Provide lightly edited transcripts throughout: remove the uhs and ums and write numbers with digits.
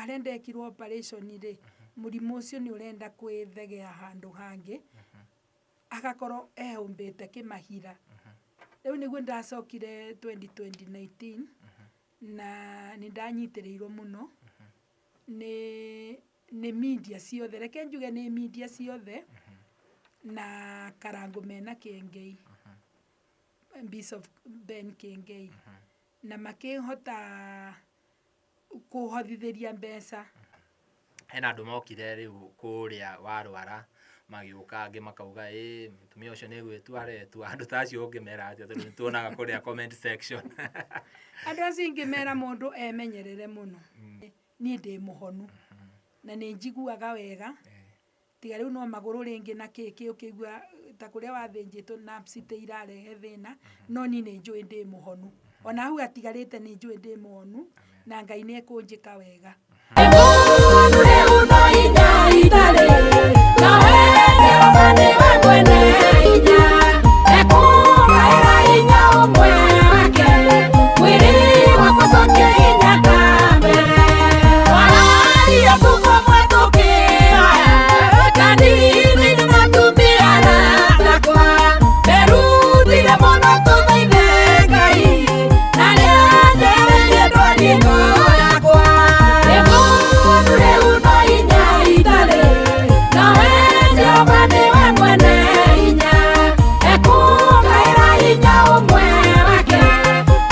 Harĩa ndekirwo operation rĩ, mũrimũ ũcio nĩ ũrenda kwĩthegea handũ hangĩ, agakorwo ehumbĩte kĩmahira. Rĩu nĩguo ndacokire 2019 na nĩ ndanyitĩrĩirwo mũno nĩ media ciothe, reke njuge nĩ media ciothe na Karangũ mena Kĩengei, Bishop Ben Kĩengei, na makĩhota kũhothithĩria mbeca. Hena andũ mokire rĩu kũrĩa warwara magĩũka, angĩ makauga ĩ mũtumia ũcio nĩ gwĩtua aretua. Andũ ta acio ũngĩmera atĩa, tondũ nĩ tuonaga kũrĩa comment section? Andũ acio ingĩmera mũndũ emenyerere mũno. Niĩ ndĩ mũhonu na nĩ njiguaga wega, tiga rĩu no magũrũ rĩngĩ na kĩ kĩ ũkĩigua ta kũrĩa wathĩnjĩtwo nerves irarehe thĩna, no niĩ nĩ njũĩ ndĩ mũhonu. Ona hau hatigarĩte nĩ njũĩ ndĩ mũhonu na Ngai nĩ ekũnjĩka wega. Mũndũ rĩu no hinya itarĩ, nawe Jehova nĩwe mwene hinya. Ekũgaĩra hinya ũmwe wake, mwĩrĩ wakwa ũcokie hinya ta mbere. Twararia ũtukũ ũmwe tũkĩhoya, kanitha-inĩ na atumia arata akwa. Nderutire mũno tũthaithe Ngai, na nĩanjehereirie ndwari ĩno yakwa. Ndĩ mũndũ rĩu no hinya itarĩ, nawe Jehova nĩwe mwene hinya. Ekũgaĩra hinya ũmwe wake,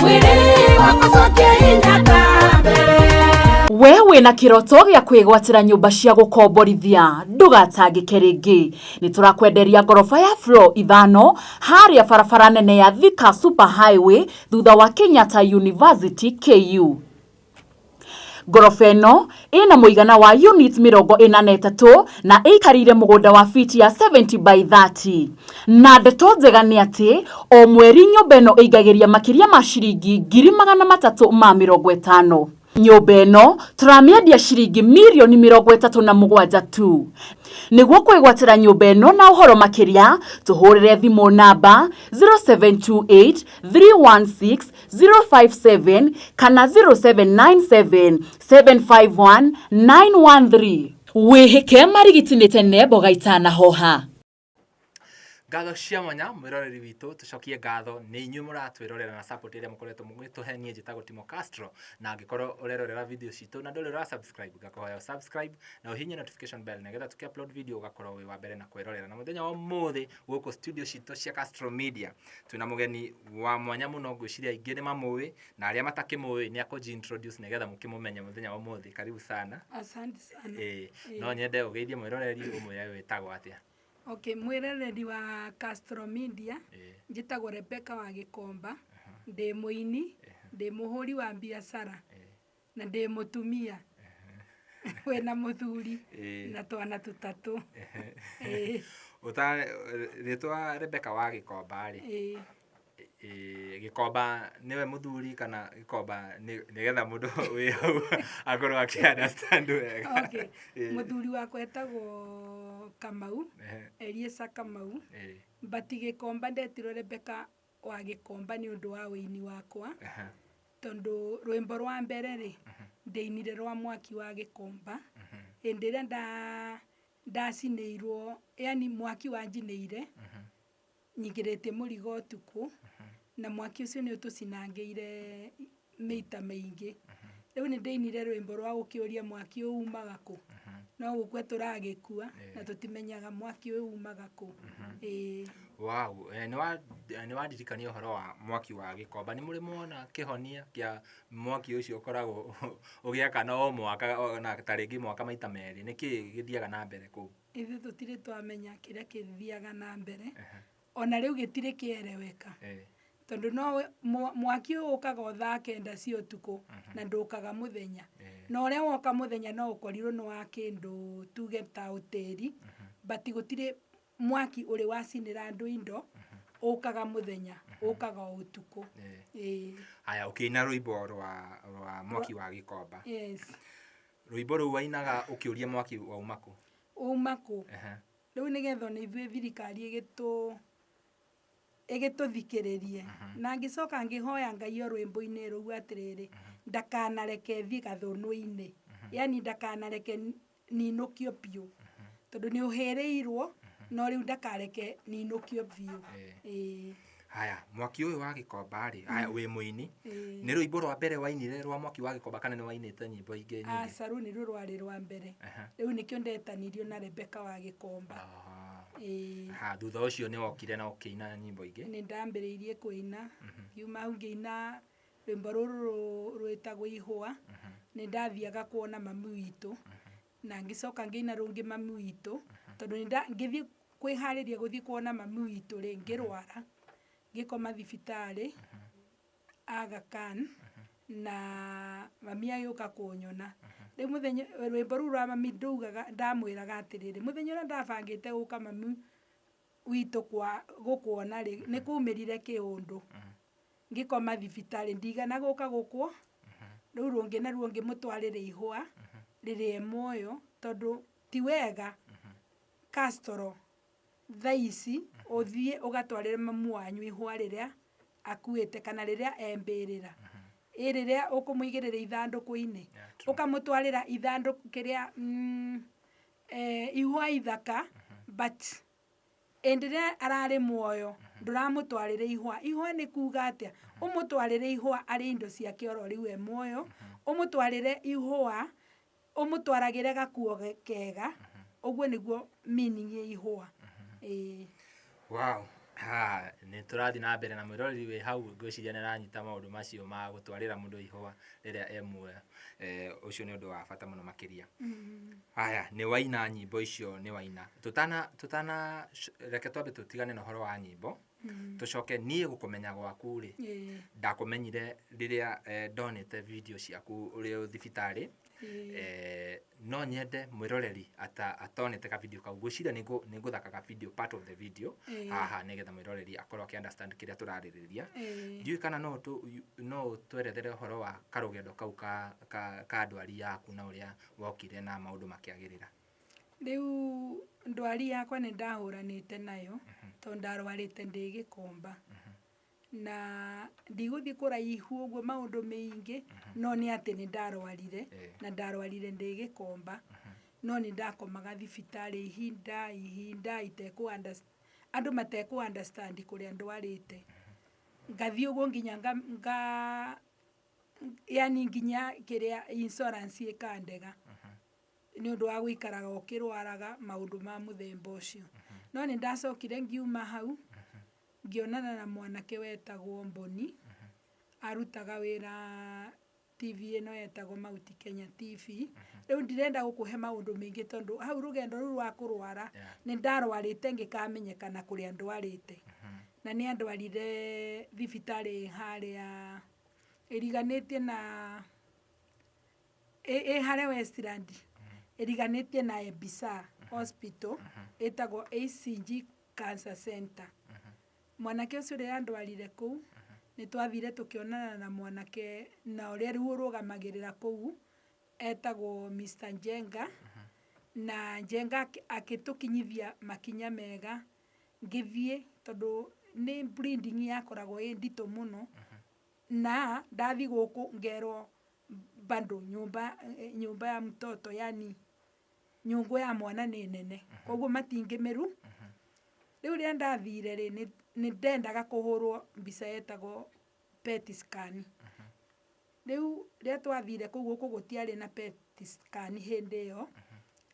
mwĩrĩ wakwa ũcokie hinya ta mbere. We wĩna kĩroto gĩa kwĩgwatĩra nyũmba cia gũkomborithia, ndũgatangĩke rĩngĩ. Nĩ tũrakwenderia ngoroba ya floor 5 harĩa barabara nene ya Thika Super Highway thutha wa Kenyatta University KU. Ngoroba ĩno ĩna mũigana wa unit 43 na ĩikarĩire mũgũnda wa fiti ya 70 by 30. Na ndeto njega nĩ atĩ o mweri nyũmba ĩno ĩingagĩria makĩria ma ciringi 350,000. Nyũmba ĩno tũramĩendia ciringi mirioni 37 tu. Nĩguo kwĩgwatĩra nyũmba ĩno na ũhoro makĩria, tũhũrĩre thimũ namba 0728 316 057 kana 0797 751 913. Wĩhĩke marigiti nĩ tene mboga itanahoha. Ngatho cia mwanya mwĩroreri witũ, tũcokie ngatho nĩ inyuĩ mũratwĩrorera na support ĩrĩa mũkoretwo mũgĩtũhe. Niĩ njĩtagwo Timo Castro, na angĩkorwo ũrerorera video citũ na ndũrĩ ũra subscribe, ngakũhoya subscribe na ũhihinye notification bell nĩgetha tũkĩ upload video ũgakorwo wĩ wa mbere na kwĩrorera. Na mũthenya wa ũmũthĩ gũkũ studio citũ cia Castro Media twĩna mũgeni wa mwanya mũno, ngwĩciria aingĩ nĩ mamũĩ na arĩa matakĩmũĩ nĩ akũji introduce nĩgetha mũkĩmũmenye mũthenya wa ũmũthĩ. Karibu sana. Asante sana. Ĩĩ, no nyende ũgeithie mwĩroreri, ũmwĩre wĩtagwo atĩa. Okay, mwĩroreri wa Castro Media, njĩtagwo Rebecca wa Gĩkomba, ndĩ mũini, ndĩ mũhũri wa biacara na ndĩ mũtumia wĩna mũthuri na twana tũtatũ. Ĩĩ. Ũta rĩtwa Rebecca wa Gĩkomba rĩ, Gĩkomba nĩwe mũthuri kana Gĩkomba nĩgetha mũndũ wĩ hau akorwo akĩ understand wega? Okay. Mũthuri wakwa etagwo Kamau, Eliesa Kamau, but Gĩkomba ndetirwo Rebecca wa Gĩkomba nĩ ũndũ wa ũini wakwa, tondũ rwĩmbo rwa mbere rĩ, ndĩinire rwa mwaki wa Gĩkomba, hĩndĩ ĩrĩa ndacinĩirwo, yani mwaki wanjinĩire nyingĩrĩtie mũrigo ũtukũ, na mwaki ũcio nĩ ũtũcinangĩire mĩita mĩingĩ. Rĩu nĩ ndĩinire rwĩmbo rwa gũkĩũria mwaki ũyũ umaga kũ, no gũkua tũragĩkua na tũtimenyaga mwaki ũyũ umaga kũ. Ĩĩ. Wow, nĩ wandirikania ũhoro wa mwaki wa Gĩkomba. Nĩ mũrĩ mwona kĩhonia kĩa mwaki ũcio ũkoragwo ũgĩakana o mwaka na ta rĩngĩ mwaka maita merĩ? Nĩ kĩĩ gĩthiaga na mbere kũu? Ithuĩ tũtirĩ twamenya kĩrĩa kĩthiaga na mbere, ona rĩu gĩtirĩ kĩereweka, tondũ no mwaki ũyũ ũkaga o thaa 9 cia ũtukũ na ndũkaga mũthenya, na ũrĩa woka mũthenya no ũkorirwo nĩ wa kĩndũ tuge ta ũtĩri, but gũtirĩ mwaki ũrĩ wacinĩra andũ indo ũkaga mũthenya, ũkaga o ũtukũ. Ĩĩ. Haya, ũkĩina rwĩmbo rwa mwaki wa Gĩkomba. Yes. Rwĩmbo rũu wainaga ũkĩũria mwaki wauma kũ? Uma kũ? Rĩu nĩgetha ona ithuĩ thirikari ĩgĩtũthikĩrĩrie, na ngĩcoka ngĩhoya Ngai o rwĩmbo-inĩ rũu atĩrĩrĩ, ndakanareke thiĩ gathũnũ-inĩ. Yani ndakanareke ninũkio biũ, tondũ nĩ ũhĩrĩirwo, no rĩu ndakareke ninũkio biũ. Ĩĩ. Haya, Mwaki ũyũ wa Gĩkomba rĩ, haya, wĩ mũini. Ĩĩ. Nĩ rwĩmbo rwa mbere wainire rwa Mwaki wa Gĩkomba kana nĩ wainĩte nyĩmbo ingĩ nyingĩ? Aca, rũu nĩruo rwarĩ rwa mbere. Rĩu nĩkĩo ndetanirio na Rebecca wa Gĩkomba. Ĩĩ. Ha, thutha ũcio nĩ wokire na ũkĩina nyĩmbo ingĩ? Nĩ ndambĩrĩirie kũina, ngiuma hau ngĩina rwĩmbo rũrũ rwĩtagwo Ihũa. Nĩ ndathiaga kuona mami witũ, na ngĩcoka ngĩina rũngĩ mami witũ, tondũ ngĩthiĩ kwĩharĩria gũthiĩ kuona mami witũ rĩ, ngĩrwara, ngĩkoma thibitarĩ Aga Khan, na mami agĩũka kũnyona. Rĩu mũthenya rwĩmbo rũu rwa mami ndaugaga, ndamwĩraga atĩrĩrĩ, mũthenya ũrĩa ndabangĩte gũka mami witũ kwa gũkuona rĩ, nĩ kumĩrire kĩũndũ, ngĩkoma thibitarĩ, ndigana gũka gũkwo. Rĩu rũngĩ naruo ngĩmũtwarĩra ihũa rĩrĩa e muoyo, tondũ ti wega Castro thaa ici ũthiĩ ũgatwarĩre mamu wanyu ihũa rĩrĩa akuĩte kana rĩrĩa e mbĩrĩra, ĩ rĩrĩa ũkũmũigĩrĩra ithandũkũ-inĩ, ũkamũtwarĩra ithandũkũ kĩrĩa ihũa ithaka, but hĩndĩ ĩrĩa ararĩ muoyo ndũramũtwarĩra ihũa. Ihũa nĩ kuga atĩa? Ũmũtwarĩre ihũa arĩ indo ciake oro rĩu e muoyo, ũmũtwarĩre ihũa, ũmũtwaragĩre gakuo kega, ũguo nĩguo meaning ya ihũa. Ĩĩ. Wow. Ha, nĩ tũrathiĩ na mbere na mwĩroreri wĩ hau, ngwĩciria nĩ aranyita maũndũ macio ma gũtwarĩra mũndũ ihũa rĩrĩa e muoyo. Ũcio nĩ ũndũ wa bata mũno makĩria. Haya, nĩ waina nyĩmbo icio, nĩ waina. Tũtana reke twambe tũtigane na ũhoro wa nyĩmbo. Tũcoke niĩ gũkũmenya gwaku rĩ, ndakũmenyire rĩrĩa ndonete video ciaku ũrĩ o thibitarĩ. No nyende mwĩroreri atonete ka video kau, ngwĩciria nĩ ngũthaka ka video, part of the video haha, nĩgetha mwĩroreri akorwo akĩ understand kĩrĩa tũrarĩrĩria. Ndiũĩ kana no ũtwerethere ũhoro wa karũgendo kau ka ndwari yaku na ũrĩa wokire na maũndũ makĩagĩrĩra. Rĩu ndwari yakwa nĩ ndahũranĩte nayo, tondũ ndarwarĩte ndĩ Gĩkomba, na ndigũthiĩ kũraihu ũguo maũndũ maingĩ, no nĩ atĩ nĩ ndarwarire, na ndarwarire ndĩ Gĩkomba, no nĩ ndakomaga thibitarĩ ihinda ihinda itekũ andũ matekũ understand kũrĩa ndwarĩte. Ngathiĩ ũguo nginya nga yani nginya kĩrĩa insurance ĩkandega nĩ ũndũ wa gũikaraga ũkĩrwaraga maũndũ ma mũthemba ũcio. No nĩ ndacokire ngiuma hau, ngĩonana na mwanake wetagwo Mboni, arutaga wĩra TV ĩno yetagwo Mount Kenya TV. Rĩu ndirenda gũkũhe maũndũ maingĩ, tondũ hau rũgendo rũu rwa kũrwara, nĩ ndarwarĩte ngĩkamenyekana kũrĩa ndwarĩte, na nĩ andwarire thibitarĩ harĩa ĩriganĩtie na ĩ harĩa Westland, ĩriganĩtie na Ebisa Hospital, ĩtagwo ACG Cancer Center. Mwanake ũcio ũrĩa andwarire kũu, nĩ twathire tũkĩonana na mwanake na ũrĩa rĩu ũrũgamagĩrĩra kũu etagwo Mr Njenga, na Njenga agĩtũkinyithia makinya mega. Ngĩthiĩ, tondũ nĩ bleeding yakoragwo ĩ nditũ mũno, na ndathiĩ gũkũ ngerwo bado nyũmba ya mtoto, yani nyũngũ ya mwana nĩ nene, koguo matingĩmĩru. Rĩu rĩrĩa ndathire rĩ, nĩ ndendaga kũhũrwo mbica yetagwo PET scan. Rĩu rĩrĩa twathire kũu, gũkũ gũtiarĩ na PET scan hĩndĩ ĩyo,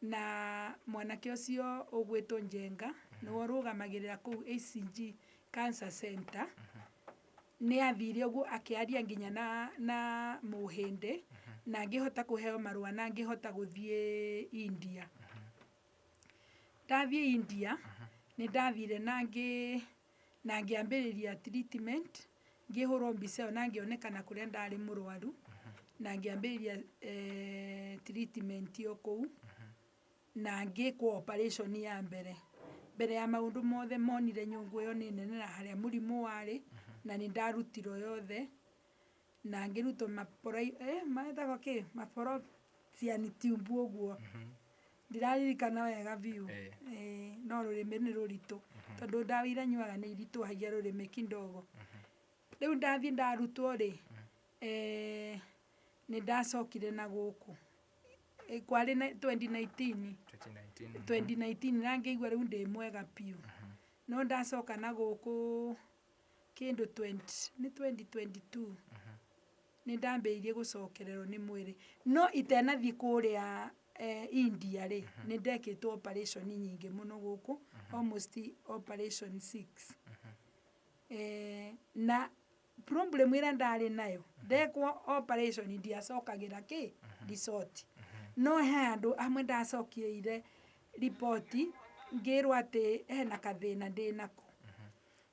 na mwanake ũcio ũgwĩtwo Njenga nĩwe ũrũgamagĩrĩra kũu ACG Cancer Center, nĩ athire ũguo akĩaria nginya na mũhĩndĩ, na ngĩhota kũheo marũa na ngĩhota gũthiĩ India. Ndathiĩ India, nĩ ndathire na ngĩambĩrĩria treatment, ngĩhũrwo mbica ĩyo na ngĩonekana kũrĩa ndarĩ mũrwaru, na ngĩambĩrĩria treatment o kũu, na ngĩkwo operation ya mbere. Mbere ya maũndũ mothe, monire nyũngũ ĩyo nĩ nene na harĩa mũrimũ warĩ, na nĩ ndarutirwo yothe, na ngĩrutwo metagwo kĩ, mafallopian tube ũguo, ndiraririkana wega biũ. No rũrĩmĩ nĩ rũritũ, tondũ ndawa iria nyuaga nĩ iritũhagia rũrĩmĩ kidogo. Rĩu ndathiĩ ndarutwo rĩ, nĩ ndacokire na gũkũ. Kwarĩ na 2019. 2019. 2019 na ngĩigua rĩu ndĩ mwega biũ, no ndacoka na gũkũ kĩndũ 20 nĩ 2022 nĩ ndambĩrĩirie gũcokererwo nĩ mwĩrĩ, no itenathiĩ kũrĩa India rĩ, nĩ ndekĩtwo operation nyingĩ mũno gũkũ, almost operation 6. Na problem ĩrĩa ndarĩ nayo, ndekwo operation ndiacokagĩra kĩ resort, no he andũ amwe ndacokieire riboti ngĩrwo atĩ hena kathĩna ndĩnako,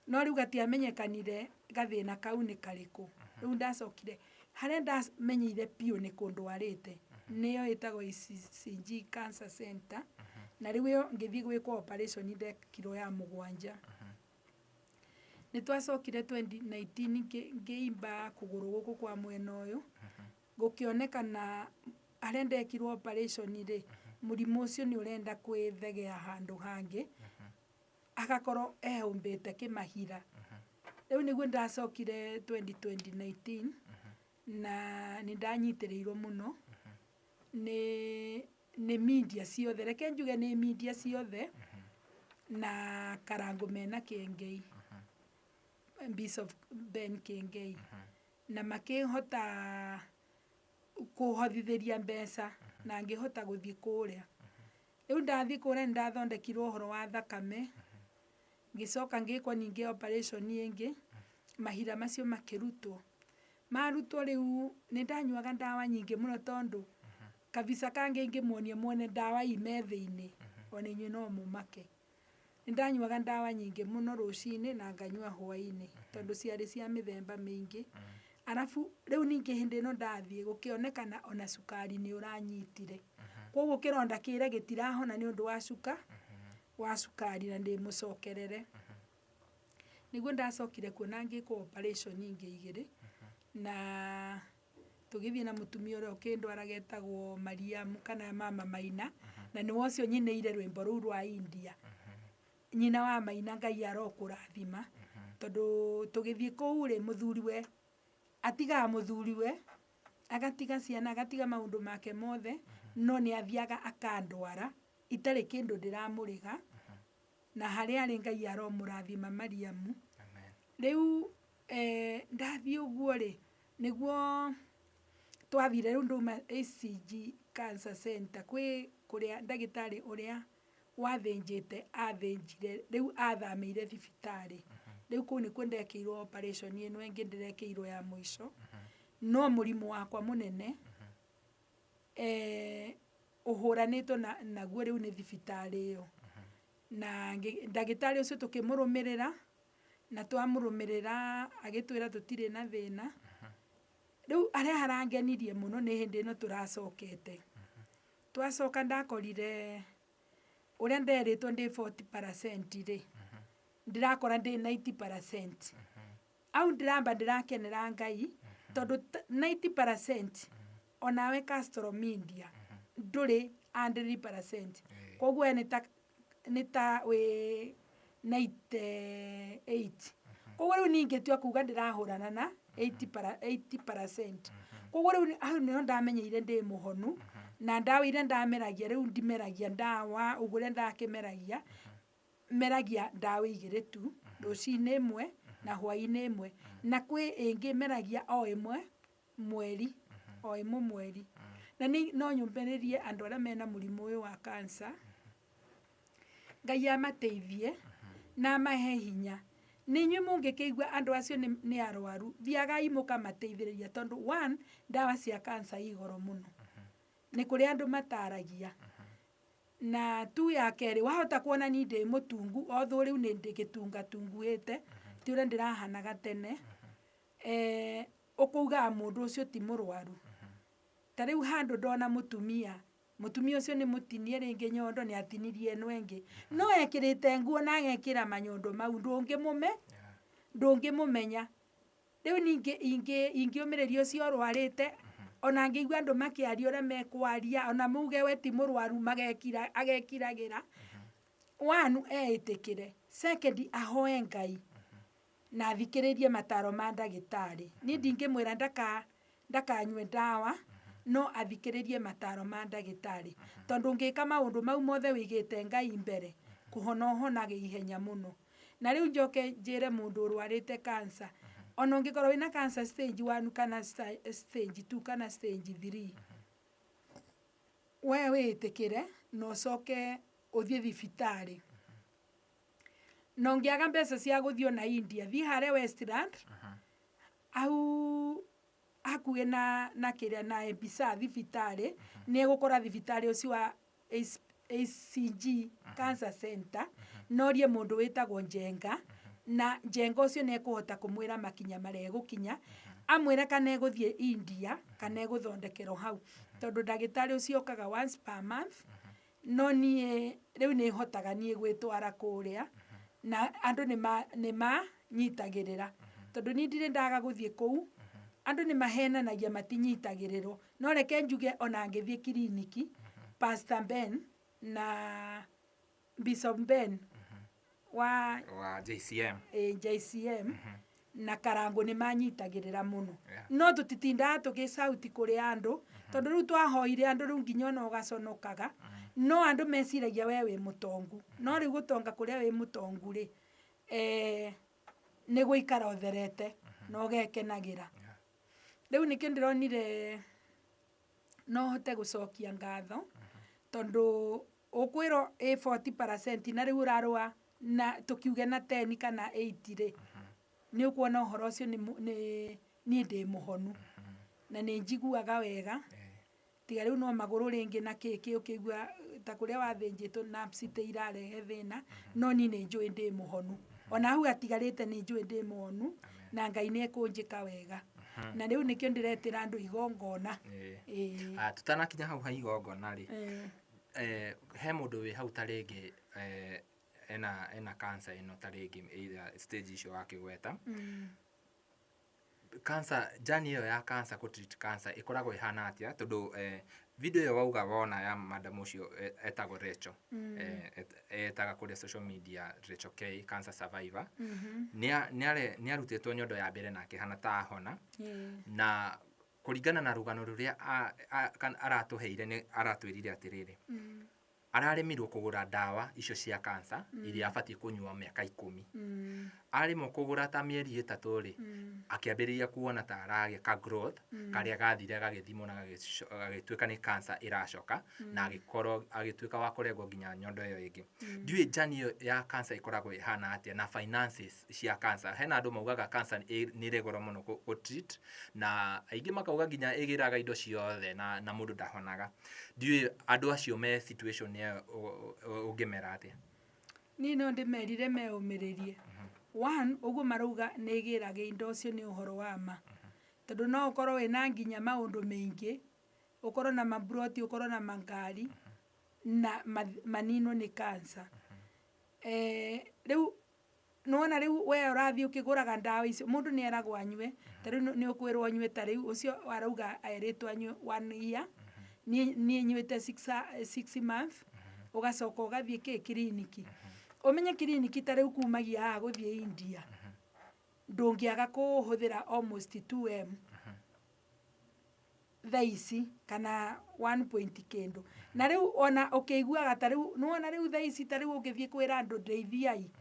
no rĩu gatiamenyekanire gathĩna kau nĩ karĩkũ. Rĩu ndacokire harĩa ndamenyeire biũ nĩ kũndwarĩte, nĩyo ĩtagwo ECG Cancer Center, na rĩu ĩyo ngĩthiĩ gwĩkwo operation ndekirwo ya 7. Nĩ twacokire 2019 ngĩimba kũgũrũ gũkũ kwa mwena ũyũ, gũkĩonekana harĩa ndekirwo operation rĩ, mũrimũ ũcio nĩ ũrenda kwĩthegea handũ hangĩ, agakorwo ehumbĩte kĩmahira. Rĩu nĩguo ndacokire 2019 na nĩ ndanyitĩrĩirwo mũno nĩ media ciothe, reke njuge nĩ media ciothe, na Karangũ mena Kĩengei, Bishop Ben Kĩengei, na makĩhota kũhothithĩria mbeca na ngĩhota gũthiĩ kũrĩa. Rĩu ndathiĩ kũrĩa nĩ ndathondekirwo ũhoro wa thakame, ngĩcoka ngĩkwo ningĩ operation ĩngĩ, mahira macio makĩrutwo. Marutwo rĩu nĩ ndanyuaga ndawa nyingĩ mũno, tondũ kabica kangĩ ingĩmuonia muone ndawa ime thĩinĩ, ona inyuĩ no mũmake. Nĩ ndanyuaga ndawa nyingĩ mũno rũcinĩ na nganyua hwaĩ-inĩ, tondũ ciarĩ cia mĩthemba mĩingĩ. Arabu rĩu ningĩ hĩndĩ ĩno ndathiĩ gũkĩonekana ona cukari nĩ ũranyitire, koguo kĩronda kĩrĩa gĩtirahona nĩ ũndũ wa cukari, na ndĩ mũcokerere. Nĩguo ndacokire kuona ngĩkwo operation ingĩ 2, na tũgĩthiĩ na mũtumia ũrĩa ũkĩndwaraga etagwo Mariamu kana Mama Maina, na nĩwe ũcio nyinĩire rwĩmbo rũu rwa India. Nyina wa Maina, Ngai arokũrathima, tondũ tũgĩthiĩ kũu rĩ, mũthuriwe atigaga mũthuriwe, agatiga ciana, agatiga maũndũ make mothe, no nĩ athiaga akandwara itarĩ kĩndũ ndĩramũrĩha, na harĩa arĩ Ngai aromũrathima Mariamu. Amen. Rĩu ndathiĩ ũguo rĩ, nĩguo twathire rĩu ndauma ACG Cancer Center kwĩ kũrĩa ndagĩtarĩ ũrĩa wathĩnjĩte athĩnjire, rĩu athamĩire thibitarĩ. Rĩu kũu nĩkuo ndekĩirwo operation ĩno ĩngĩ ndĩrekĩirwo ya mũico, no mũrimũ wakwa mũnene ũhũranĩtwo naguo rĩu nĩ thibitarĩ ĩyo. Na ndagĩtarĩ ũcio tũkĩmũrũmĩrĩra, na twamũrũmĩrĩra agĩtwĩra tũtirĩ na thĩna. Rĩu harĩa harangenirie mũno nĩ hĩndĩ ĩno tũracokete. Twacoka ndakorire ũrĩa nderĩtwo ndĩ 40% rĩ, ndĩrakora ndĩ 90%. Au ndĩramba ndĩrakenera Ngai, tondũ 90% onawe Castro Media ndũrĩ 100%. Koguo we nĩ ta wĩ 98. Koguo rĩu ningĩtua kuga ndĩrahũrana na 80%. Koguo rĩu hau nĩho ndamenyeire ndĩ mũhonu, na ndawa iria ndameragia rĩu ndimeragia ndawa ũguo ũrĩa ndakĩmeragia, meragia ndawa 2 tu, rũcinĩ ĩmwe na hwaĩ-inĩ ĩmwe, na kwĩ ĩngĩ meragia o ĩmwe mweri, o ĩmwe mweri. Na nĩ no nyũmĩrĩrie andũ arĩa mena mũrimũ ũyũ wa cancer, Ngai amateithie na amahe hinya. Nĩ inyuĩ mũngĩkĩigua andũ acio nĩ arwaru, thiagai mũkamateithĩrĩria, tondũ one, ndawa cia cancer i goro mũno, nĩ kũrĩ andũ mataragia. Na tu ya kerĩ, wahota kuona ni ndĩ mũtungu, although rĩu nĩ ndĩgĩtungatunguhĩte, ti ũrĩa ndĩrahanaga tene, ũkaugaga mũndũ ũcio ti mũrwaru. Ta rĩu handũ ndona mũtumia, mũtumia ũcio nĩ mũtinie rĩngĩ nyondo, nĩ atinirie ĩno ĩngĩ, no ekĩrĩte nguo na agekĩra manyondo mau, ndũngĩmũmenya. Rĩu ningĩ ingĩũmĩrĩria ũcio ũrwarĩte, ona ngĩigua andũ makĩaria ũrĩa mekwaria, ona mauge we ti mũrwaru, agekiragĩra. One, eĩtĩkĩre. Second, ahoe Ngai na athikĩrĩrie mataro ma ndagĩtarĩ. Niĩ ndingĩmwĩra ndakanyue ndawa, No athikĩrĩrie mataro ma ndagĩtarĩ, tondũ ũngĩka maũndũ mau mothe wĩigĩte Ngai mbere, kũhona ũhonaga ihenya mũno. Na rĩu njoke njĩre mũndũ ũrwarĩte cancer, ona ũngĩkorwo wĩna cancer stage 1 kana stage 2 kana stage 3, we wĩĩtĩkĩre na ũcoke ũthiĩ thibitarĩ. Na ũngĩaga mbeca cia gũthiĩ ona India, thiĩ harĩa Westland, hau hakuhĩ na kĩrĩa na Ebisa thibitarĩ, nĩ egũkora thibitarĩ ũcio wa ACG Cancer Center, na ũrie mũndũ wĩtagwo Njenga, na Njenga ũcio nĩ ekũhota kũmwĩra makinya marĩa egũkinya, amwĩre kana egũthiĩ India kana egũthondekerwo hau, tondũ ndagĩtarĩ ũcio okaga once per month. No niĩ rĩu nĩ hotaga niĩ gwĩtwara kũrĩa, na andũ nĩ manyitagĩrĩra, tondũ niĩ ndirĩ ndaga gũthiĩ kũu. Andũ nĩ mahenanagia matinyitagĩrĩrwo, no reke njuge ona ngĩthiĩ kiriniki, Pastor Ben na Bishop Ben wa wa JCM. JCM na Karango nĩ manyitagĩrĩra mũno. No tũtitindaga tũgĩcauti kũrĩ andũ, tondũ rĩu twahoire andũ rĩu nginya ona ũgaconokaga. No andũ meciragia we wĩ mũtongu, no rĩu gũtonga kũrĩa wĩ mũtongu rĩ, nĩ gũikara ũtherete na ũgekenagĩra. Rĩu nĩkĩo ndĩronire no hote gũcokia ngatho, tondũ ũkwĩrwo ĩ 40% na rĩu ũrarũa na tũkiuge na 10 kana 8 rĩ, nĩ ũkuona ũhoro ũcio nĩ niĩ ndĩ mũhonu na nĩ njiguaga wega. Tiga rĩu no magũrũ rĩngĩ na kĩ kĩ ũkĩigua ta kũrĩa wathĩnjĩtwo nerves ite irarehe thĩna, no niĩ nĩ njũĩ ndĩ mũhonu. Ona hau hatigarĩte nĩ njũĩ ndĩ mũhonu na Ngai nĩ ekũnjĩka wega. Na rĩu nĩkĩo ndĩretĩra andũ igongona. Ĩĩ. Tutanakinya hau ha igongona rĩ, he mũndũ wĩ hau ta rĩngĩ ena cancer ĩno, ta rĩngĩ either stage icio wakĩgweta. Cancer, journey ĩyo ya cancer, kũ treat cancer ĩkoragwo ĩhana atĩa? Tondũ video ĩyo wauga wona ya madam ũcio etagwo Rachel, etaga kũrĩa social media Rachel K cancer survivor, nĩ arutĩtwo nyondo ya mbere na akĩhana ta ahona, na kũringana na rũgano rũrĩa aratũheire, nĩ aratwĩrire atĩrĩrĩ, araremirwo kũgũra ndawa icio cia cancer iria abatiĩ kũnyua mĩaka 10. Aremwo kũgũra ta mĩeri 3 rĩ, akĩambĩrĩria kuona ta aragĩa ka growth karĩa gathire gagĩthimwo na gagĩtuĩka nĩ cancer ĩracoka, na agĩkorwo agĩtuĩka wa kũrengwo nginya nyondo ĩyo ĩngĩ. Ndiũĩ journey ĩyo ya cancer ĩkoragwo ĩhana atĩa na finances cia cancer. Hena andũ maugaga cancer nĩ ĩrĩ goro mũno kũ treat, na aingĩ makauga nginya ĩgĩraga indo ciothe na mũndũ ndahonaga. Ndiũĩ andũ acio me situation ĩyo ũngĩmera atĩa? Niĩ no ndĩmerire meũmĩrĩrie. One, ũguo marauga nĩ ĩgĩraga indo, ũcio nĩ ũhoro wa ma, tondũ no ũkorwo wĩna nginya maũndũ maingĩ, ũkorwo na maburoti, ũkorwo na mangari na maninwo nĩ cancer. Rĩu nĩwona rĩu we ũrathiĩ ũkĩgũraga ndawa icio, mũndũ nĩ eragwo anyue, ta rĩu nĩ ũkwĩrwo ũnyue, ta rĩu ũcio arauga erĩtwo anyue one year, niĩ nyuĩte 6 months. Ũgacoka ũgathiĩ kĩ kiriniki, ũmenye kiriniki ta rĩu kumagia haha gũthiĩ India ndũngĩaga kũhũthĩra almost 2M thaa ici kana 1 point kĩndũ. Na rĩu ona ũkĩiguaga ta rĩu nĩwona rĩu thaa ici ta rĩu ũngĩthiĩ kwĩra andũ ndeithiai,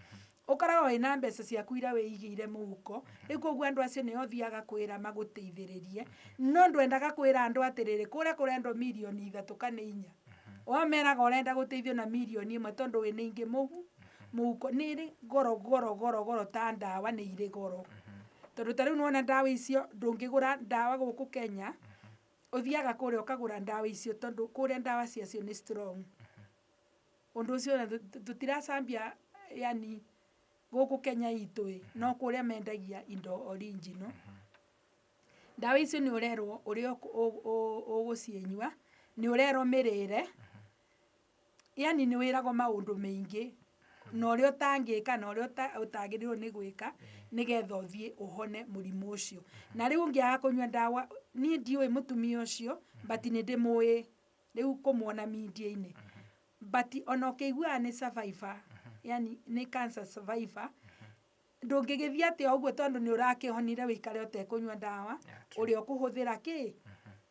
ũkoragwo wĩna mbeca ciaku iria wĩigĩire mũhuko. Rĩu koguo andũ acio nĩo ũthiaga kwĩra magũteithĩrĩrie, no ndwendaga kwĩra andũ atĩrĩrĩ, kũrĩa kũrendwo mirioni 3 kana 4, wameraga ũrenda gũteithio na mirioni 1 tondũ wĩna ingĩ mũhuko. Nĩ ĩrĩ goro goro goro goro, ta ndawa nĩ irĩ goro, tondũ ta rĩu nĩwona ndawa icio ndũngĩgũra ndawa gũkũ Kenya, ũthiaga kũrĩa ũkagũra ndawa icio, tondũ kũrĩa ndawa ciacio nĩ strong. Ũndũ ũcio ona tũtiracambia yani gũkũ Kenya itũ ĩ, no kũrĩa mendagia indo original. Ndawa icio nĩ ũrerwo ũrĩa ũgũciĩnyua, nĩ ũrerwo mĩrĩre, yani nĩ wĩragwo maũndũ maingĩ na ũrĩa ũtangĩka na ũrĩa ũtagĩrĩirwo nĩ gwĩka nĩgetha ũthiĩ ũhone mũrimũ ũcio. Na rĩu ũngĩaga kũnyua ndawa, niĩ ndiũĩ mũtumia ũcio, but nĩ ndĩmũĩ rĩu kũmuona media-inĩ, but ona ũkĩiguaga nĩ survivor, yani nĩ cancer survivor, ndũngĩgĩthiĩ atĩ o ũguo tondũ nĩ ũrakĩhonire wĩikare ũtekũnyua ndawa. Yeah, true. Ũrĩa ũkũhũthĩra kĩ.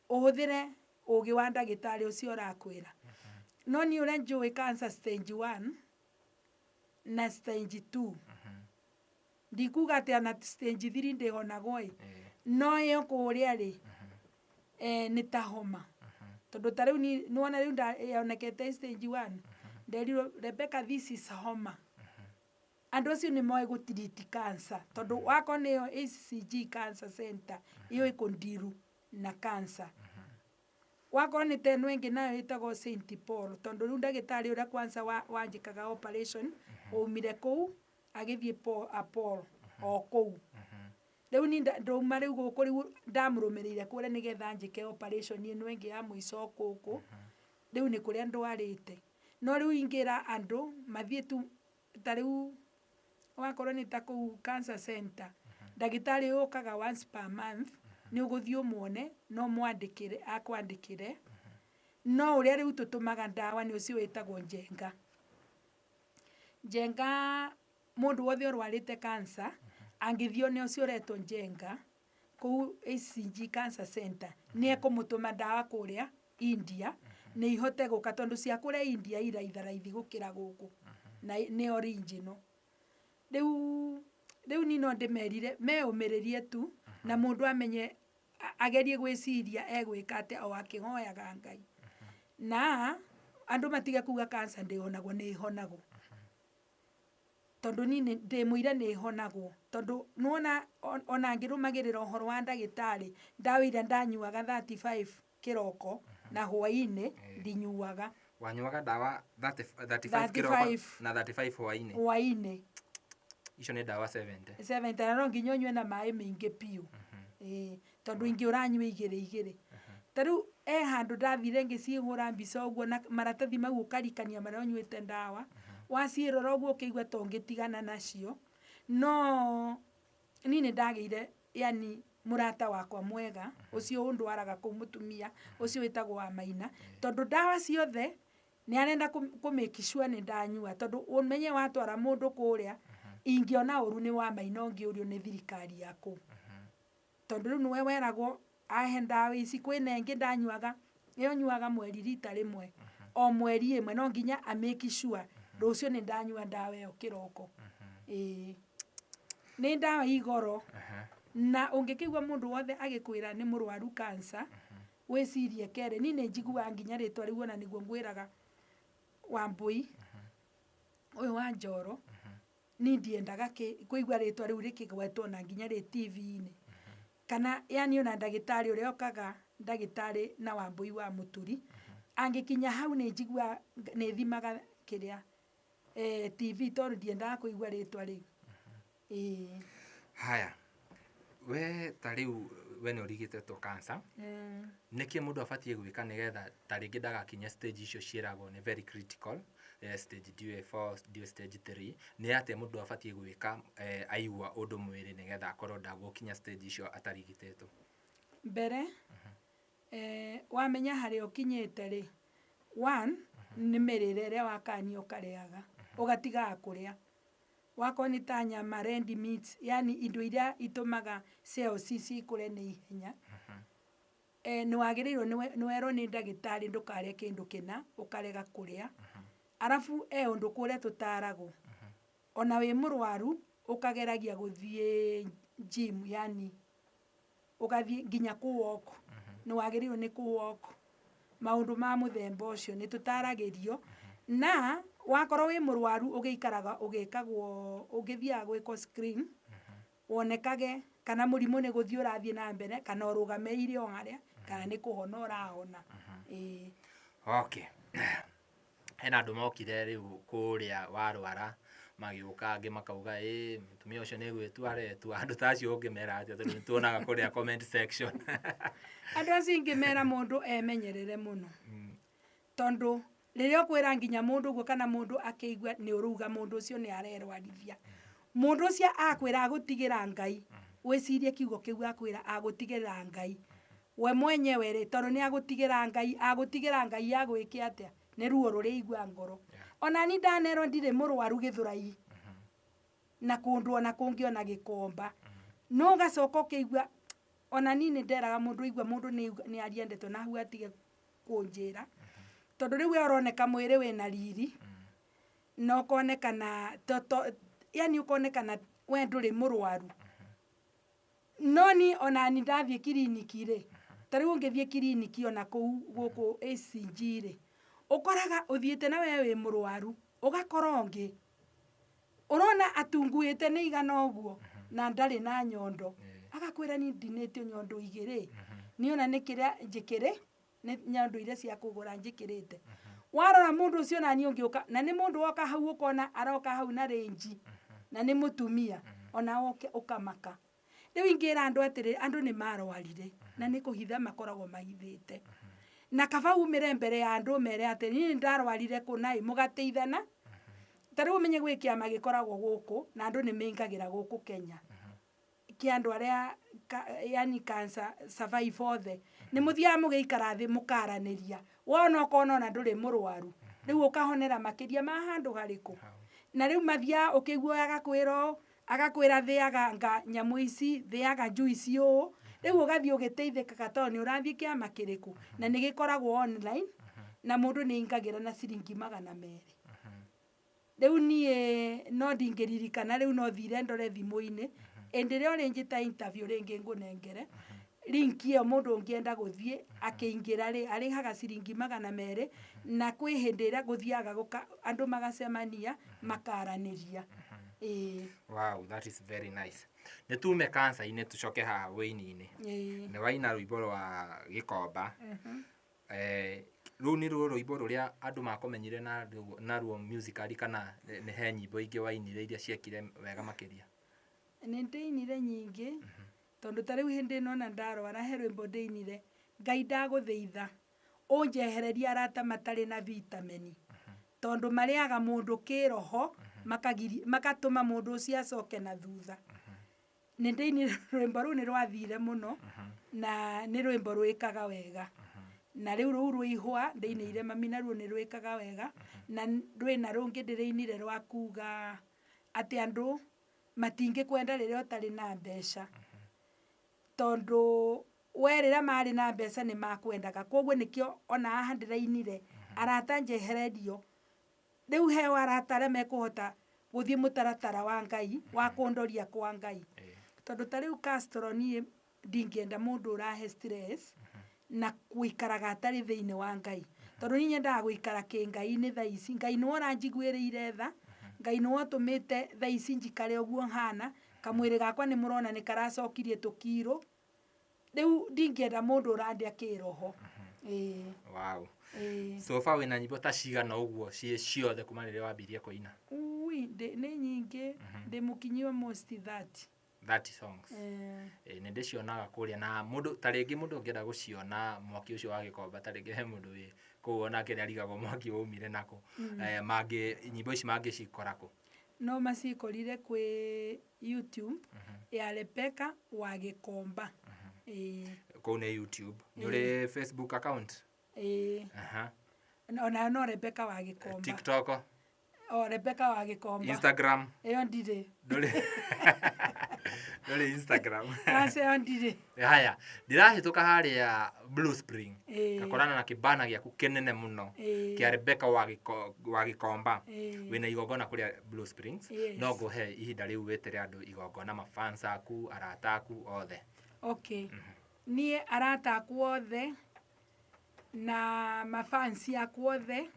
Ũhũthĩre ũgĩ wa ndagĩtarĩ ũcio ũrakwĩra. No niĩ ũrĩa njũĩ, cancer stage 1 na stage 2, ndikuga atĩ ona stage 3 ndĩhonagwo ĩ. No ĩyo kũrĩa rĩ, nĩ ta homa, tondũ ta rĩu nĩwona rĩu yonekete stage 1, nderirwo, "Rebecca, this is homa." Andũ acio nĩ moĩ gũtiriti cancer, tondũ wakorwo nĩyo HCG Cancer Center ĩũĩ kũndiru na cancer. Wakorwo nĩ ta ĩno ĩngĩ nayo ĩtagwo St Paul, tondũ rĩu ndagĩtarĩ ũrĩa kwanza wanjĩkaga operation waumire kũu agĩthiĩ Paul, Paul o kũu. Rĩu ni ndauma rĩu gũkũ, rĩu ndamũrũmĩrĩire kũrĩa nĩgetha njĩke operation ĩno ĩngĩ ya mũico gũkũ. Rĩu nĩ kũrĩa ndwarĩte, no rĩu ingĩra andũ mathiĩ tu, ta rĩu wakorwo nĩ ta kũu cancer center, ndagĩtarĩ ũkaga once per month, nĩ ũgũthiĩ ũmuone, no mwandĩkĩre, akwandĩkĩre. No ũrĩa rĩu tũtũmaga ndawa nĩ ũcio wĩtagwo Njenga. Njenga, mũndũ wothe ũrwarĩte cancer angĩthiĩ one ũcio ũretwo Njenga kũu HCG Cancer Center, nĩ ekũmũtũma ndawa kũrĩa India nĩ ihote gũka, tondũ cia kũrĩa India iraitharaithi gũkĩra gũkũ na nĩ original. Rĩu ni no ndĩmerire meũmĩrĩrie tu, na mũndũ amenye agerie gwĩciria egwĩka atĩa o akĩhoyaga Ngai, na andũ matige kuga cancer ndĩhonagwo. Nĩ ĩhonagwo, tondũ niĩ ndĩ mũira nĩ ĩhonagwo, tondũ nĩwona ona ngĩrũmagĩrĩra ũhoro wa ndagĩtarĩ, ndawa iria ndanyuaga 35 kĩroko na hwaĩ-inĩ ndinyuaga. Wanyuaga ndawa 30, 35 kĩroko? 35. Na 35 hwaĩ-inĩ? Hwaĩ-inĩ. Icio nĩ ndawa 70. 70, na no nginya ũnyue na maĩ maingĩ biũ. Ĩĩ, tondũ ingĩ ũranyua igĩrĩ igĩrĩ. Ta rĩu e handũ ndathire ngĩcihũra mbica ũguo na maratathi mau, ũkarikania marĩa ũnyuĩte ndawa, waciĩrora ũguo ũkĩigua ta ũngĩtigana nacio. No niĩ nĩ ndagĩire, yani, mũrata wakwa mwega ũcio ũndwaraga kũu, mũtumia ũcio wĩtagwo wa Maina, tondũ ndawa ciothe nĩ arenda kũ make sure nĩ ndanyua, tondũ ũmenye watwara mũndũ kũrĩa, ingĩona ũru nĩ wa Maina ũngĩũrio nĩ thirikari ya kũu, tondũ rĩu nĩwe weragwo ahe ndawa ici. Kwĩna ĩngĩ ndanyuaga, ĩyo nyuaga mweri rita rĩmwe, o mweri ĩmwe, no nginya a make sure rũciũ nĩ ndanyua ndawa ĩyo kĩroko. Ĩĩ, nĩ ndawa igoro, na ũngĩkĩigua mũndũ wothe agĩkwĩra nĩ mũrwaru cancer, wĩcirie kerĩ. Niĩ nĩ njiguaga nginya rĩtwa rĩu, ona nĩguo ngwĩraga Wambũi ũyũ wa Njoro, niĩ ndiendaga kũigua rĩtwa rĩu rĩkĩgwetwo na nginya rĩ TV-inĩ, kana yani ona ndagĩtarĩ ũrĩa okaga, ndagĩtarĩ na Wambũi wa Mũturi angĩkinya hau, nĩ njiguaga nĩ thimaga kĩrĩa TV, tondũ ndiendaga kũigua rĩtwa rĩu. Ĩĩ. Haya, we ta rĩu we nĩ ũrigitĩtwo cancer, nĩkĩ mũndũ abatiĩ gwĩka nĩgetha ta rĩngĩ ndagakinye stage icio ciĩragwo nĩ very critical, stage ndiũĩ 4, ndiũĩ stage 3? Nĩ atĩa mũndũ abatiĩ gwĩka aigua ũndũ mwĩrĩ nĩgetha akorwo ndagũkinya stage icio atarigitĩtwo? Mbere, wamenya harĩa ũkinyĩte rĩ, one nĩ mĩrĩre ĩrĩa wakanio ũkarĩaga, ũgatigaga kũrĩa wakorwo nĩ ta nyama, red meat, yani indo iria itũmaga cells cikũre na ihenya. Nĩ wagĩrĩirwo nĩ werwo nĩ ndagĩtarĩ ndũkarĩe kĩndũ kĩna, ũkarega kũrĩa. Arabu e ũndũ kũrĩa tũtaragwo, ona wĩ mũrwaru ũkageragia gũthiĩ gym, yani ũgathiĩ nginya kũ walk, nĩ wagĩrĩirwo nĩ kũ walk, maũndũ ma mũthemba ũcio nĩ tũtaragĩrio. Na wakorwo wĩ mũrwaru, ũgĩikaraga ũgĩkagwo, ũgĩthiaga gwĩkwo screen, wonekage kana mũrimũ nĩ gũthiĩ ũrathiĩ na mbere, kana ũrũgamĩrĩire o harĩa, kana nĩ kũhona ũrahona. Ĩĩ. Okay, hena andũ mokire rĩu kũrĩa warwara, magĩũka angĩ makauga ĩ mũtumia ũcio nĩ gwĩtua aretua. Andũ ta acio ũngĩmera atĩa, tondũ nĩ tuonaga kũrĩa comment section? Andũ acio ingĩmera mũndũ emenyerere mũno, tondũ rĩrĩa ũkwĩra nginya mũndũ ũguo, kana mũndũ akĩigua nĩ ũrauga mũndũ ũcio nĩ arerwarithia, mũndũ ũcio akwĩra agũtigĩra Ngai, wĩcirie kiugo kĩu akwĩra agũtigĩra Ngai we mwenyewe rĩ, tondũ nĩ agũtigĩra Ngai, agũtigĩra Ngai agwĩke atĩa? Nĩ ruo rũrĩa igua ngoro. Ona ni ndanerwo ndirĩ mũrwaru gĩthũrai na kũndũ ona kũngĩ ona gĩkomba, no ũgacoka ũkĩigua Ona niĩ nĩ nderaga mũndũ aigua mũndũ nĩ aria ndeto na hau atige kũnjĩra. Tondũ rĩu we ũroneka mwĩrĩ wĩna riri, na ũkonekana yani ũkonekana we ndũrĩ mũrwaru. No niĩ ona niĩ ndathiĩ kiriniki rĩ, ta rĩu ũngĩthiĩ kiriniki ona kũu gũkũ HCG rĩ, ũkoraga ũthiĩte na we wĩ mũrwaru, ũgakora ũngĩ ũrona atunguĩte nĩ igana ũguo na ndarĩ na nyondo. Agakwĩra niĩ ndinĩtio nyondo igĩrĩ, niĩ ona nĩ kĩrĩa njĩkĩrĩ, nĩ nyondo iria cia kũgũra njĩkĩrĩte. Warora mũndũ ũcio naniĩ ũngĩũka, na nĩ mũndũ woka hau ũkona aroka hau na rĩnji, na nĩ mũtumia, ona woke ũkamaka. Rĩu ingĩra andũ atĩrĩ, andũ nĩ marwarire, na nĩ kũhitha makoragwo mahithĩte. Na kaba umĩre mbere ya andũ ũmere atĩ niĩ nĩ ndarwarire kũna ĩ, mũgateithana. Ta rĩu ũmenye gwĩ kĩama gĩkoragwo gũkũ, na andũ nĩ maingagĩra gũkũ Kenya. Kĩa andũ arĩa yani cancer survive othe. Nĩ mũthiaga mũgĩikara thĩ mũkaranĩria. Wona ũkona ona ndũrĩ mũrwaru. Rĩu ũkahonera makĩria ma handũ harĩkũ. Na rĩu mathiaga ũkĩiguaga agakwĩra ũũ, agakwĩra thĩaga nga nyamũ ici, thĩaga juice ũũ. Rĩu ũgathiĩ ũgĩteithĩkaga tondũ nĩ ũrathiĩ kĩama kĩrĩkũ. Na nĩ gĩkoragwo online, na mũndũ nĩ aingagĩra na ciringi 200. Rĩu niĩ no ndingĩririkana rĩu no thire ndore thimũ-inĩ. Ĩndĩ ĩrĩa ũrĩnjĩta interview rĩngĩ ngũnengere link ĩyo mũndũ ũngĩenda gũthiĩ akĩingĩra rĩ, arĩhaga ciringi 200, na kwĩ hĩndĩ ĩrĩa gũthiaga andũ magacemania makaranĩria. Ĩĩ. Wow, that is very nice. Nĩ tume cancer-inĩ tũcoke haha wĩini-inĩ. Ĩĩ. Nĩ waina rwĩmbo rwa Gĩkomba. Rũu nĩ ruo rwĩmbo rũrĩa andũ makũmenyire naruo musically, kana nĩ he nyĩmbo ingĩ wainire iria ciekire wega makĩria? Nĩ ndĩinire nyingĩ, tondũ ta rĩu hĩndĩ ĩno ona ndarwara he rwĩmbo ndĩinire, Ngai ndagũthaitha ũnjehererie arata matarĩ na vitamin, tondũ marĩaga mũndũ kĩroho, magatũma mũndũ ũcio acoke na thutha. Nĩ ndĩinire rwĩmbo rũu, nĩ rwathire mũno, na nĩ rwĩmbo rwĩkaga wega. Na rĩu rũu rwa ihũa ndĩinĩire mami naruo nĩ rwĩkaga wega, na rwĩna rũngĩ ndĩrĩinire rwa kuga atĩ andũ matingĩkwenda rĩrĩa ũtarĩ na mbeca, tondũ we rĩrĩa marĩ na mbeca nĩ makwendaga. Koguo nĩkĩo ona haha ndĩrainire arata njehererio. Rĩu heo arata arĩa mekũhota gũthiĩ mũtaratara wa Ngai wa kũndoria kwa Ngai. Tondũ ta rĩu Castro niĩ ndingĩenda mũndũ ũrahe stress na gũikaraga atarĩ thĩinĩ wa Ngai. Tondũ niĩ nyendaga gũikara kĩngai-inĩ thaa ici. Ngai nĩwe ũranjiguĩrĩire tha, Ngai nĩwe ũtũmĩte thaa ici njikare ũguo hana, kamwĩrĩ gakwa nĩ mũrona nĩ karacokirie tũkiro. Rĩu ndingĩenda mũndũ ũrandĩa kĩroho. Ĩĩ. Wow. Ĩĩ. So far wĩna nyĩmbo ta cigana ũguo ciĩ ciothe kuma rĩrĩa wambirie kũina? Ui, nĩ nyingĩ, ndĩ mũkinyi almost 30. 30 songs. Nĩ ndĩcionaga kũrĩa, na mũndũ ta rĩngĩ mũndũ ũngĩenda gũciona mwaki ũcio wa Gĩkomba, ta rĩngĩ he mũndũ wĩ kũu onake nĩ arigagwo mwaki waumire nakũ. Mangĩ nyĩmbo ici mangĩcikora kũ? No macikorire kwĩ YouTube ya Rebecca wa Gĩkomba. Ĩĩ. Kũu nĩ YouTube. Nĩ ũrĩ Facebook account? Ĩĩ. Onayo no Rebecca wa Gĩkomba. TikTok? O Rebecca wa Gĩkomba. Instagram? Ĩyo ndirĩ. Ndũrĩ. Ndũrĩ Instagram. Aca ĩyo ndirĩ. Haya, ndĩrahĩtũka harĩa Blue Spring. Ĩĩ. Ngakorana na kĩbana gĩaku kĩnene mũno Ĩĩ. kĩa Rebecca wa Gĩkomba. Ĩĩ. Wĩna igongona kũrĩa Blue Springs. Yes. No ngũhe ihinda rĩu wĩtĩre andũ igongona, mafans aku, arata aku othe. Okay. Niĩ arata akwa othe na mafans akwa othe,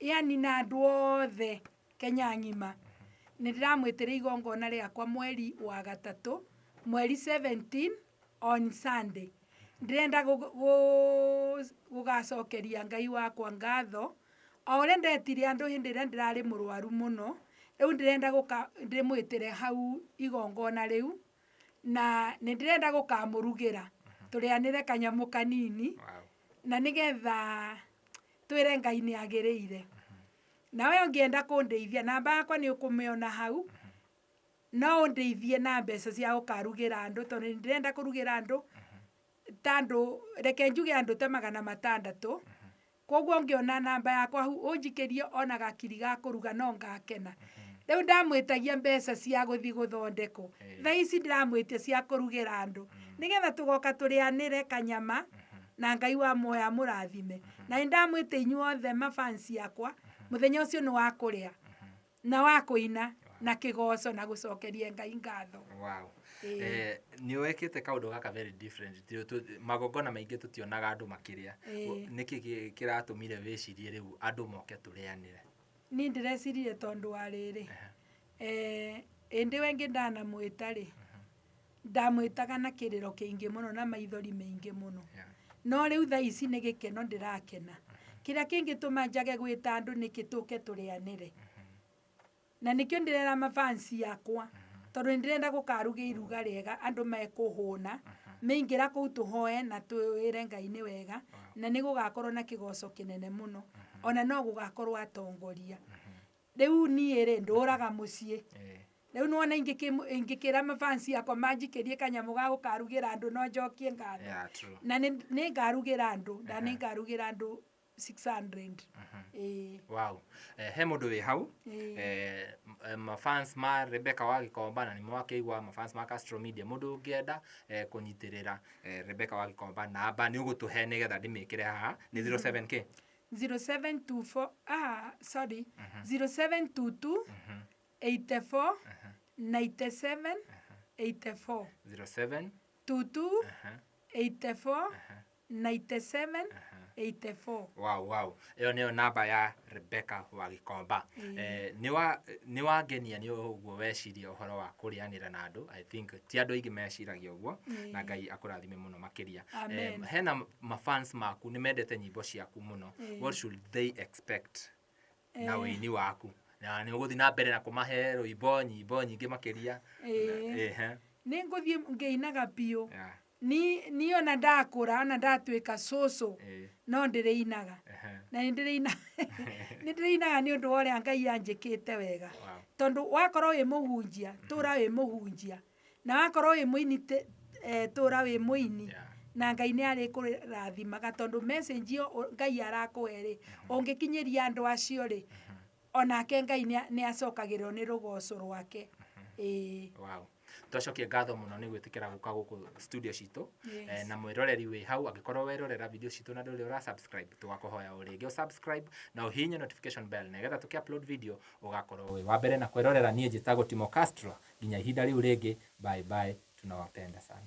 yani na andũ othe Kenya ng'ima, nĩ ndĩramwĩtĩra igongona rĩakwa mweri wa gatatũ, mweri 17 on Sunday. Ndĩrenda gũgacokeria Ngai wakwa ngatho o ũrĩa ndetire andũ hĩndĩ ĩrĩa ndĩrarĩ mũrwaru mũno. Rĩu ndĩrenda gũka ndĩmwĩtĩre hau igongona rĩu, na nĩ ndĩrenda gũkamũrugĩra tũrĩanĩre kanyamũ kanini. Wow. Na nĩgetha twĩre Ngai nĩ agĩrĩire. Nawe ũngĩenda kũndeithia, namba yakwa nĩ ũkũmĩona hau, no ũndeithie na mbeca cia gũkarugĩra andũ, tondũ nĩ ndĩrenda kũrugĩra andũ ta andũ, reke njuge andũ ta 600. Koguo ũngĩona namba yakwa hau ũnjikĩrie ona gakiri ga kũruga no ngakena. Rĩu ndamwĩtagia mbeca cia gũthiĩ gũthondekwo. Thaa ici ndĩramwĩtia cia kũrugĩra andũ nĩgetha tũgoka tũrĩanĩre kanyama na Ngai wa muoyo amũrathime. Na nĩ ndamwĩta inyuothe mafansi akwa, mũthenya ũcio nĩ wa kũrĩa na wa kũina na kĩgoco na gũcokeria Ngai ngatho. Wow. Nĩ wĩkĩte kaũndũ gaka very different. Magongona maingĩ tũtionaga andũ makĩrĩa. Nĩkĩ kĩratũmire wĩcirie rĩu andũ moke tũrĩanĩre? Niĩ ndĩreciririe tondũ wa rĩrĩ, ĩndĩ wengĩ ndanamwĩta rĩ, ndamwĩtaga na kĩrĩro kĩingĩ mũno na maithori maingĩ mũno. No rĩu thaa ici nĩ gĩkeno ndĩrakena. Kĩrĩa kĩngĩtũma njage gwĩta andũ nĩkĩ tũke tũrĩanĩre. Na nĩkĩo ndĩrera mafansi yakwa, tondũ nĩ ndĩrenda gũkaruga iruga rĩega andũ mekũhũna, maingĩra kũu tũhoe na twĩre Ngai nĩ wega, na nĩ gũgakorwo na kĩgoco kĩnene mũno, ona no gũgakorwo atongoria. Rĩu niĩ rĩ, ndũraga mũciĩ. Rĩu nĩwona ingĩkĩra mafansi yakwa manjikĩrie kanyamũ ga gũkarugĩra andũ no njokie ngatho. Yeah, true. Na nĩ ngarugĩra andũ, na nĩ ngarugĩra andũ 600. Wow. He mũndũ wĩ hau, mafans ma Rebecca wa Gikomba, na nĩ mwakĩigua mafans ma Castro Media, mũndũ ũngĩenda kũnyitĩrĩra Rebecca wa Gikomba, namba nĩ ũgũtũhe nĩgetha ndĩmĩkĩre haha, nĩ 07K 0724, sorry, 0722 84 97 84. 07 22 84 97 84. Wow. Ĩyo nĩyo namba ya Rebecca wa Gikomba. Nĩ wangenia nĩ ũguo weciria ũhoro wa kũrĩanĩra na andũ. I think ti andũ aingĩ meciragia ũguo, na Ngai akũrathime mũno makĩria. Amen. Hena mafans maku nĩ mendete nyĩmbo ciaku mũno. What should they expect na ũini waku? Na nĩ ũgũthiĩ na mbere na kũmahe rwĩmbo, nyĩmbo nyingĩ makĩria? Nĩ ngũthiĩ ngĩinaga biũ. Ni ona ndakũra, ona ndatuĩka cũcũ, no ndĩrĩinaga. Na nĩ ndĩrĩinaga nĩ ũndũ wa ũrĩa Ngai anjĩkĩte wega. Tondũ wakorwo wĩ mũhunjia, tũra wĩ mũhunjia. Na wakorwo wĩ mũini, tũra wĩ mũini. Na Ngai nĩ arĩkũrathimaga tondũ message ĩyo Ngai arakũhe rĩ, ũngĩkinyĩria andũ acio rĩ, onake Ngai nĩ acokagĩrĩrwo nĩ rũgoco rwake. Wow. Twacokia ngatho mũno nĩ gwĩtĩkĩra gũka gũkũ studio citũ. Na mwĩroreri wĩ hau, angĩkorwo werorera video citũ na ndũrĩ ũra subscribe, tũgakũhoya o rĩngĩ subscribe na ũhihinye notification bell nĩgetha tũkĩ upload video ũgakorwo wĩ wa mbere na kwĩrorera. Niĩ njĩtagwo Timo Castro, nginya ihinda rĩu rĩngĩ, bye bye, tunawapenda sana.